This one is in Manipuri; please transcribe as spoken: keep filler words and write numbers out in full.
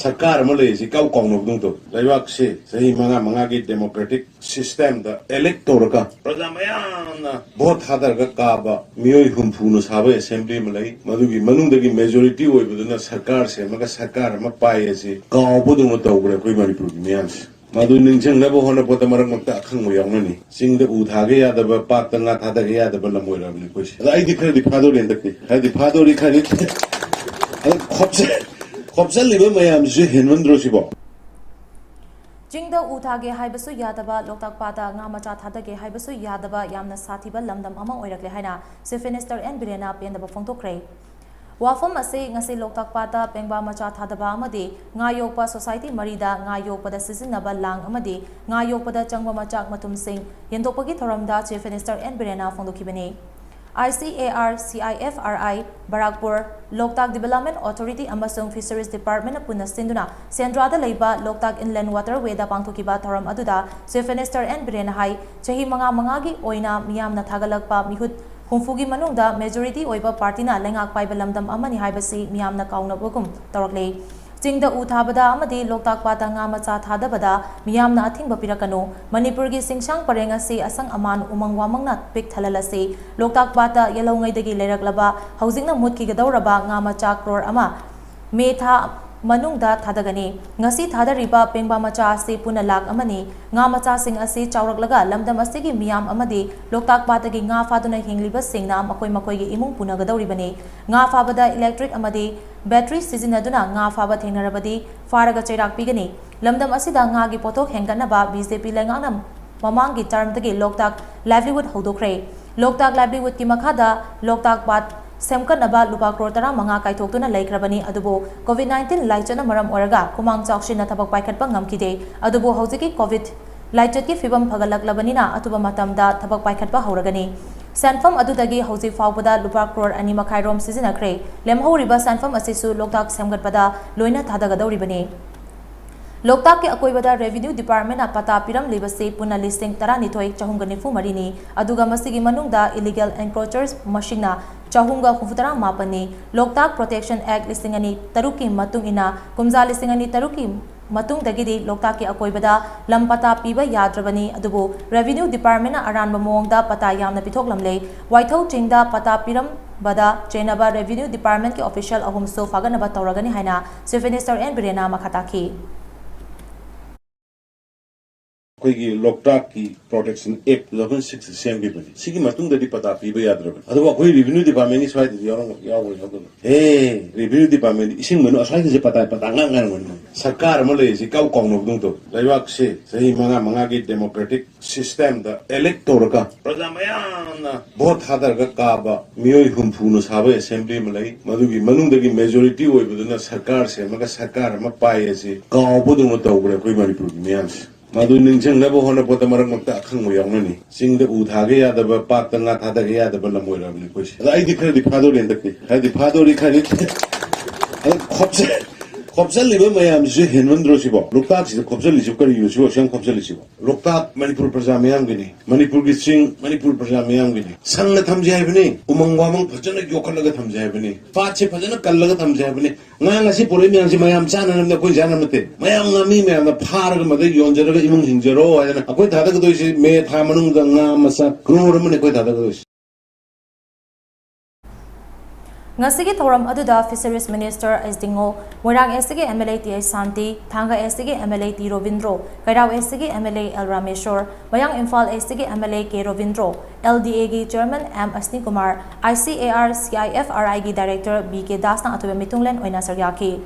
ꯁꯔꯀꯥꯔ ꯑꯃ ꯂꯩꯔꯤꯁꯤ ꯏꯀꯥꯎ ꯀꯥꯎꯅꯕꯗꯧ ꯇꯧ꯫ ꯂꯩꯕꯥꯛꯁꯤ ꯆꯍꯤ ꯃꯉꯥ ꯃꯉꯥꯒꯤ democratic systemꯗ elect ꯇꯧꯔꯒ ꯄ꯭ꯔꯖꯥ ꯃꯌꯥꯝꯅ vote ꯊꯥꯗꯔꯒ ꯀꯥꯕ ꯃꯤꯑꯣꯏ ꯍꯨꯝꯐꯨꯅ ꯁꯥꯕ assembly ꯑꯃ ꯂꯩ꯫ ꯃꯗꯨꯒꯤ ꯃꯅꯨꯡꯗꯒꯤ majority ꯑꯣꯏꯕꯗꯨꯅ ꯁꯔꯀꯥꯔ ꯁꯦꯝꯃꯒ ꯁꯔꯀꯥꯔ ꯑꯃ ꯄꯥꯏ ꯑꯁꯤ ꯀꯥꯎꯕꯗꯧꯅ ꯇꯧꯈ꯭ꯔꯦ ꯑꯩꯈꯣꯏ ꯃꯅꯤꯄꯨꯔꯒꯤ ꯃꯤꯌꯥꯝꯁꯦ꯫ ꯃꯗꯨ ꯅꯤꯡꯁꯤꯡꯅꯕ ꯍꯣꯠꯅꯄꯗ ꯃꯔꯛ ꯃꯔꯛꯇ ꯑꯈꯪꯕ ꯌꯥꯎꯅꯅꯤ꯫ ꯆꯤꯡꯗ ꯎ ꯊꯥꯒꯦ ꯌꯥꯗꯕ, ꯄꯥꯠꯇ ꯉꯥ ꯊꯥꯗꯒꯦ ꯌꯥꯗꯕ ꯂꯝ ꯑꯣꯏꯔꯕꯅꯤ ꯑꯩꯈꯣꯏꯁꯦ꯫ ꯑꯗ ꯑꯩꯗꯤ ꯈꯔꯗꯤ ꯐꯥꯗꯣꯔꯤ ꯍꯟꯗꯛꯇꯤ꯫ ꯈꯔꯗꯤ ꯐꯥꯗꯣꯔꯤ, ꯈꯔꯗꯤ꯫ ꯑꯗ ꯈꯣꯞꯆ-, ꯈꯣꯞꯆꯜꯂꯤꯕ ꯃꯌꯥꯝꯁꯤꯁꯨ ꯍꯦꯟꯃꯟꯗ꯭ꯔꯣ ꯁꯤꯕꯣ? ꯆꯤꯡꯗ ꯎ ꯊꯥꯒꯦ ꯍꯥꯏꯕꯁꯨ ꯌꯥꯗꯕ, ꯂꯣꯛꯇꯥꯛ ꯄꯥꯠꯇ ꯉꯥ ꯃꯆꯥ ꯊꯥꯗꯒꯦ ꯍꯥꯏꯕꯁꯨ ꯌꯥꯗꯕ ꯌꯥꯝꯅ ꯁꯥꯊꯤꯕ ꯂꯝꯗꯝ ꯑꯃ ꯑꯣꯏꯔꯛꯂꯦ ꯍꯥꯏꯅ Chief Minister ꯑꯦꯟ ꯕꯤꯔꯦꯟꯅ ꯄꯦꯟꯗꯕ ꯐꯣꯡꯗꯣꯛꯈ꯭ꯔꯦ꯫ ꯋꯥꯐꯝ ꯑꯁꯤ ꯉꯁꯤ ꯂꯣꯛꯇꯥꯛ ꯄꯥꯠꯇ ꯄꯦꯡꯕꯥ ꯃꯆꯥ ꯊꯥꯗꯕ ꯑꯃꯗꯤ ꯉꯥ ꯌꯣꯛꯄ society ꯃꯔꯤꯗ ꯉꯥ ꯌꯣꯛꯄꯗ ꯁꯤꯖꯤꯟꯅꯕ ꯂꯥꯡ ꯑꯃꯗꯤ ꯉꯥ ꯌꯣꯛꯄꯗ ꯆꯪꯕ ꯃꯆꯥꯛ ꯃꯊꯨꯝꯁꯤꯡ ꯌꯦꯟꯊꯣꯛꯄꯒꯤ ꯊꯧꯔꯝꯗ Chief Minister ꯑꯦꯟ ꯕꯤꯔꯦꯟꯅ ꯐꯣꯡꯗꯣꯛꯈꯤꯕꯅꯤ꯫ I C A R C I F R I, Barrackpore, Loktak Development Authority ꯑꯃꯁꯨꯡ Fisheries Departmentꯅ ꯄꯨꯟꯅ ꯁꯤꯟꯗꯨꯅ ꯁꯦꯟꯗ꯭ꯔꯥꯗ ꯂꯩꯕ ꯂꯣꯛꯇꯥꯛ Inland Waterwayꯗ ꯄꯥꯡꯊꯣꯛꯈꯤꯕ ꯊꯧꯔꯝ ꯑꯗꯨꯗ Chief Minister ꯑꯦꯟ ꯕꯤꯔꯦꯟꯅ ꯍꯥꯏ, ꯆꯍꯤ ꯃꯉꯥ ꯃꯉꯥꯒꯤ ꯑꯣꯏꯅ ꯃꯤꯌꯥꯝꯅ ꯊꯥꯒꯠꯂꯛꯄ ꯃꯤꯍꯨꯠ ꯍꯨꯝꯐꯨꯒꯤ ꯃꯅꯨꯡꯗ majority ꯑꯣꯏꯕ partyꯅ ꯂꯩꯉꯥꯛ ꯄꯥꯏꯕ ꯂꯝꯗꯝ ꯑꯃꯅꯤ ꯍꯥꯏꯕꯁꯤ ꯃꯤꯌꯥꯝꯅ ꯀꯥꯎꯅꯕꯒꯨꯝ ꯇꯧꯔꯛꯂꯦ꯫ ꯆꯤꯡꯗ ꯎ ꯊꯥꯕꯗ ꯑꯃꯗꯤ ꯂꯣꯛꯇꯥꯛ ꯄꯥꯠꯇ ꯉꯥ ꯃꯆꯥ ꯊꯥꯗꯕꯗ ꯃꯤꯌꯥꯝꯅ ꯑꯊꯤꯡꯕ ꯄꯤꯔꯛꯀꯅꯨ꯫ ꯃꯅꯤꯄꯨꯔꯒꯤ ꯆꯤꯡꯁꯥꯡ ꯄꯔꯦꯡ ꯑꯁꯤ ꯑꯁꯪ ꯑꯃꯥꯟ ꯎꯃꯪ ꯋꯥꯃꯪꯅ ꯄꯤꯛ ꯊꯜꯍꯜꯂꯁꯤ꯫ ꯂꯣꯛꯇꯥꯛ ꯄꯥꯠꯇ ꯌꯦꯜꯍꯧꯉꯩꯗꯒꯤ ꯂꯩꯔꯛꯂꯕ ꯍꯧꯖꯤꯛꯅ ꯃꯨꯠꯈꯤꯒꯗꯧꯔꯕ ꯉꯥ ꯃꯆꯥ crore ꯑꯃ ꯃꯦ ꯊꯥ ꯃꯅꯨꯡꯗ ꯊꯥꯗꯒꯅꯤ꯫ ꯉꯁꯤ ꯊꯥꯗꯔꯤꯕ ꯄꯦꯡꯕꯥ ꯃꯆꯥ ꯑꯁꯤ ꯄꯨꯟꯅ ꯂꯥꯛ ꯑꯃꯅꯤ꯫ ꯉꯥ ꯃꯆꯥꯁꯤꯡ ꯑꯁꯤ ꯆꯥꯎꯔꯛꯂꯒ ꯂꯝꯗꯝ ꯑꯁꯤꯒꯤ ꯃꯤꯌꯥꯝ ꯑꯃꯗꯤ ꯂꯣꯛꯇꯥꯛ ꯄꯥꯠꯇꯒꯤ ꯉꯥ ꯐꯥꯗꯨꯅ ꯍꯤꯡꯂꯤꯕꯁꯤꯡꯅ ꯃꯈꯣꯏ ꯃꯈꯣꯏꯒꯤ ꯏꯃꯨꯡ ꯄꯨꯅꯒꯗꯧꯔꯤꯕꯅꯤ꯫ ꯉꯥ ꯐꯥꯕꯗ electric ꯑꯃꯗꯤ battery ꯁꯤꯖꯤꯟꯅꯗꯨꯅ ꯉꯥ ꯐꯥꯕ ꯊꯦꯡꯅꯔꯕꯗꯤ ꯐꯥꯔꯒ ꯆꯩꯔꯥꯛ ꯄꯤꯒꯅꯤ꯫ ꯂꯝꯗꯝ ꯑꯁꯤꯗ ꯉꯥꯒꯤ ꯄꯣꯠꯊꯣꯛ ꯍꯦꯟꯒꯠꯅꯕ ꯕꯤ ꯖꯦ ꯄꯤ ꯂꯩꯉꯥꯛꯅ ꯃꯃꯥꯡꯒꯤ termꯗꯒꯤ ꯂꯣꯛꯇꯥꯛ livelihood ꯍꯧꯗꯣꯛꯈ꯭ꯔꯦ꯫ ꯂꯣꯛꯇꯥꯛ livelihoodꯀꯤ ꯃꯈꯥꯗ ꯂꯣꯛꯇꯥꯛ ꯄꯥꯠ ꯁꯦꯝꯒꯠꯅꯕ ꯂꯨꯄꯥ crore ꯇꯔꯥꯃꯉꯥ ꯀꯥꯏꯊꯣꯛꯇꯨꯅ ꯂꯩꯈ꯭ꯔꯕꯅꯤ, ꯑꯗꯨꯕꯨ COVID nineteen ꯂꯥꯏꯆꯠꯅ ꯃꯔꯝ ꯑꯣꯏꯔꯒ ꯈꯨꯃꯥꯡ ꯆꯥꯎꯁꯤꯟꯅ ꯊꯕꯛ ꯄꯥꯏꯈꯠꯄ ꯉꯝꯈꯤꯗꯦ꯫ ꯑꯗꯨꯕꯨ ꯍꯧꯖꯤꯛꯀꯤ COVID ꯂꯥꯏꯆꯠꯀꯤ ꯐꯤꯕꯝ ꯐꯒꯠꯂꯛꯂꯕꯅꯤꯅ ꯑꯊꯨꯕ ꯃꯇꯝꯗ ꯊꯕꯛ ꯄꯥꯏꯈꯠꯄ ꯍꯧꯔꯒꯅꯤ꯫ ꯁꯦꯟꯐꯝ ꯑꯗꯨꯗꯒꯤ ꯍꯧꯖꯤꯛ ꯐꯥꯎꯕꯗ ꯂꯨꯄꯥ crore ꯑꯅꯤ ꯃꯈꯥꯏ ꯔꯣꯝ ꯁꯤꯖꯤꯟꯅꯈ꯭ꯔꯦ꯫ ꯂꯦꯝꯍꯧꯔꯤꯕ ꯁꯦꯟꯐꯝ ꯑꯁꯤꯁꯨ ꯂꯣꯛꯇꯥꯛ ꯁꯦꯝꯒꯠꯄꯗ ꯂꯣꯏꯅ ꯊꯥꯗꯒꯗꯧꯔꯤꯕꯅꯤ꯫ ꯂꯣꯛꯇꯥꯛꯀꯤ ꯑꯀꯣꯏꯕꯗ Revenue Department ꯅ ꯄꯇꯥ ꯄꯤꯔꯝꯂꯤꯕꯁꯤ ꯄꯨꯟꯅ ꯂꯤꯁꯤꯡ ꯇꯔꯥꯅꯤꯊꯣꯏ ꯆꯍꯨꯝꯒ ꯅꯤꯐꯨ ꯃꯔꯤꯅꯤ, ꯑꯗꯨꯒ ꯃꯁꯤꯒꯤ ꯃꯅꯨꯡꯗ illegal encroachers ꯃꯁꯤꯡꯅ ꯆꯍꯨꯝꯒ ꯍꯨꯝꯐꯨꯇꯔꯥ ꯃꯥꯄꯟꯅꯤ꯫ Loktak Protection Act ꯂꯤꯁꯤꯡ ꯑꯅꯤ ꯇꯔꯨꯛꯀꯤ ꯃꯇꯨꯡ ꯏꯟꯅ ꯀꯨꯝꯖꯥ ꯂꯤꯁꯤꯡ ꯑꯅꯤ ꯇꯔꯨꯛꯀꯤ ꯃꯇꯨꯡꯗꯒꯤꯗꯤ ꯂꯣꯛꯇꯥꯛꯀꯤ ꯑꯀꯣꯏꯕꯗ ꯂꯝ ꯄꯇꯥ ꯄꯤꯕ ꯌꯥꯗ꯭ꯔꯕꯅꯤ, ꯑꯗꯨꯕꯨ Revenue Department ꯅ ꯑꯔꯥꯟꯕ ꯃꯑꯣꯡꯗ ꯄꯇꯥ ꯌꯥꯝꯅ ꯄꯤꯊꯣꯛꯂꯝꯂꯦ꯫ ꯋꯥꯏꯊꯧ ꯆꯤꯡꯗ ꯄꯇꯥ ꯄꯤꯔꯝꯕꯗ ꯆꯦꯟꯅꯕ Revenue Department ꯀꯤ official ꯑꯍꯨꯝꯁꯨ ꯐꯥꯒꯠꯅꯕ ꯇꯧꯔꯒꯅꯤ ꯍꯥꯏꯅ Chief Minister ꯑꯦꯟ ꯕꯤꯔꯦꯟꯅ ꯃꯈꯥ ꯇꯥꯈꯤ꯫ ꯑꯩꯈꯣꯏꯒꯤ ꯂꯣꯛꯇꯥꯛꯀꯤ Protection Act two thousand six ꯁꯦꯝꯈꯤꯕꯅꯤ꯫ ꯁꯤꯒꯤ ꯃꯇꯨꯡꯗꯗꯤ ꯄꯇꯥ ꯄꯤꯕ ꯌꯥꯗ꯭ꯔꯕꯅꯤ꯫ ꯑꯗꯨꯕꯨ ꯑꯩꯈꯣꯏ Revenue Department ꯀꯤ ꯁ꯭ꯋꯥꯏꯗꯗꯤ ꯌꯥꯎꯔꯝ-, ꯌꯥꯎꯔꯣꯏ, ꯌꯥꯎꯗꯕꯅꯤ꯫ ꯑꯦ, Revenue Department ꯗꯤ ꯏꯁꯤꯡ ꯃꯅꯨꯡ ꯑꯁ꯭ꯋꯥꯏꯗꯁꯦ ꯄꯇꯥ, ꯄꯇꯥ ꯉꯥꯛ ꯉꯥꯏꯔꯝꯒꯅꯤ꯫ ꯁꯔꯀꯥꯔ ꯑꯃ ꯂꯩꯔꯤꯁꯦ ꯏꯀꯥꯎ ꯀꯥꯎꯅꯕꯗꯧ ꯇꯧ꯫ ꯂꯩꯕꯥꯛꯁꯦ ꯆꯍꯤ ꯃꯉꯥ ꯃꯉꯥꯒꯤ democratic system ꯗ elect ꯇꯧꯔꯒ ꯄ꯭ꯔꯖꯥ ꯃꯌꯥꯝꯅ vote ꯊꯥꯗꯔꯒ ꯀꯥꯕ ꯃꯤꯑꯣꯏ ꯍꯨꯝꯐꯨꯅ ꯁꯥꯕ assembly ꯑꯃ ꯂꯩ꯫ ꯃꯗꯨꯒꯤ ꯃꯅꯨꯡꯗꯒꯤ majority ꯑꯣꯏꯕꯗꯨꯅ ꯁꯔꯀꯥꯔ ꯁꯦꯝꯃꯒ ꯁꯔꯀꯥꯔ ꯑꯃ ꯄꯥꯏ ꯑꯁꯤ ꯀꯥꯎꯕꯗꯧꯅ ꯇꯧꯈ꯭ꯔꯦ ꯑꯩꯈꯣꯏ ꯃꯅꯤꯄꯨꯔꯒꯤ ꯃꯤꯌꯥꯝꯁꯦ꯫ ꯃꯗꯨ ꯅꯤꯡꯁꯤꯡꯅꯕ ꯍꯣꯠꯅꯄꯗ ꯃꯔꯛ ꯃꯔꯛꯇ ꯑꯈꯪꯕ ꯌꯥꯎꯅꯅꯤ꯫ ꯆꯤꯡꯗ ꯎ ꯊꯥꯒꯦ ꯌꯥꯗꯕ, ꯄꯥꯠꯇ ꯉꯥ ꯊꯥꯗꯒꯦ ꯌꯥꯗꯕ ꯂꯝ ꯑꯣꯏꯔꯕꯅꯤ ꯑꯩꯈꯣꯏꯁꯦ꯫ ꯑꯗ ꯑꯩꯗꯤ ꯈꯔꯗꯤ ꯐꯥꯗꯣꯔꯤ ꯍꯟꯗꯛꯇꯤ꯫ ꯈꯔꯗꯤ ꯐꯥꯗꯣꯔꯤ, ꯈꯔꯗꯤ꯫ ꯑꯗ ꯈꯣꯞꯆ-, ꯈꯣꯞꯆꯜꯂꯤꯕ ꯃꯌꯥꯝꯁꯤꯁꯨ ꯍꯦꯟꯃꯟꯗ꯭ꯔꯣ ꯁꯤꯕꯣ? ꯂꯣꯛꯇꯥꯛꯁꯤꯗ ꯈꯣꯞꯆꯜꯂꯤꯁꯤꯕꯨ ꯀꯔꯤꯒꯤꯅꯣ ꯁꯤꯕꯨ ꯑꯁꯨꯛ ꯌꯥꯝ ꯈꯣꯞꯆꯜꯂꯤꯁꯤꯕꯣ? ꯂꯣꯛꯇꯥꯛ ꯃꯅꯤꯄꯨꯔ ꯄ꯭ꯔꯖꯥ ꯃꯤꯌꯥꯝꯒꯤꯅꯤ, ꯃꯅꯤꯄꯨꯔꯒꯤ ꯆꯤꯡ ꯃꯅꯤꯄꯨꯔ ꯄ꯭ꯔꯖꯥ ꯃꯤꯌꯥꯝꯒꯤꯅꯤ꯫ ꯁꯪꯅ ꯊꯝꯁꯦ ꯍꯥꯏꯕꯅꯤ, ꯎꯃꯪ ꯋꯥꯃꯪ ꯐꯖꯅ ꯌꯣꯛꯈꯠꯂꯒ ꯊꯝꯁꯦ ꯍꯥꯏꯕꯅꯤ, ꯄꯥꯠꯁꯦ ꯐꯖꯅ ꯀꯜꯂꯒ ꯊꯝꯁꯦ ꯍꯥꯏꯕꯅꯤ꯫ ꯉꯥ ꯉꯁꯤ ꯄꯨꯔꯛꯏ ꯃꯌꯥꯝꯁꯦ ꯃꯌꯥꯝ ꯆꯥꯅꯅꯕꯅꯦ, ꯑꯩꯈꯣꯏ ꯆꯥꯅꯕ ꯅꯠꯇꯦ꯫ ꯃꯌꯥꯝ ꯉꯥꯃꯤ ꯃꯌꯥꯝꯅ ꯐꯥꯔꯒ ꯃꯗꯩ ꯌꯣꯟꯖꯔꯒ ꯏꯃꯨꯡ ꯍꯤꯡꯖꯔꯣ ꯍꯥꯏꯗꯅ ꯑꯩꯈꯣꯏ ꯊꯥꯗꯒꯗꯣꯏꯁꯦ ꯃꯦ ꯊꯥ ꯃꯅꯨꯡꯗ ꯉꯥ ꯃꯆꯥ crore ꯑꯃꯅꯦ ꯑꯩꯈꯣꯏ ꯊꯥꯗꯒꯗꯣꯏꯁꯦ꯫ ꯉꯁꯤꯒꯤ ꯊꯧꯔꯝ ꯑꯗꯨꯗ Fisheries Minister S Dingo, Moirang East ꯀꯤ M L A T H Shanti, Thanga East ꯀꯤ M L A T Robindro, Keirao East ꯀꯤ M L A L Rameshor, Mayang Imphal East ꯀꯤ M L A K Robindro, L D A ꯒꯤ Chairman M Asni Kumar, I C A R C I F R I ꯒꯤ Director ꯕꯤ ꯀꯦ ꯗꯥꯁꯅ ꯑꯊꯣꯏꯕ ꯃꯤꯊꯨꯡꯂꯦꯟ ꯑꯣꯏꯅ ꯁꯔꯨꯛ ꯌꯥꯈꯤ꯫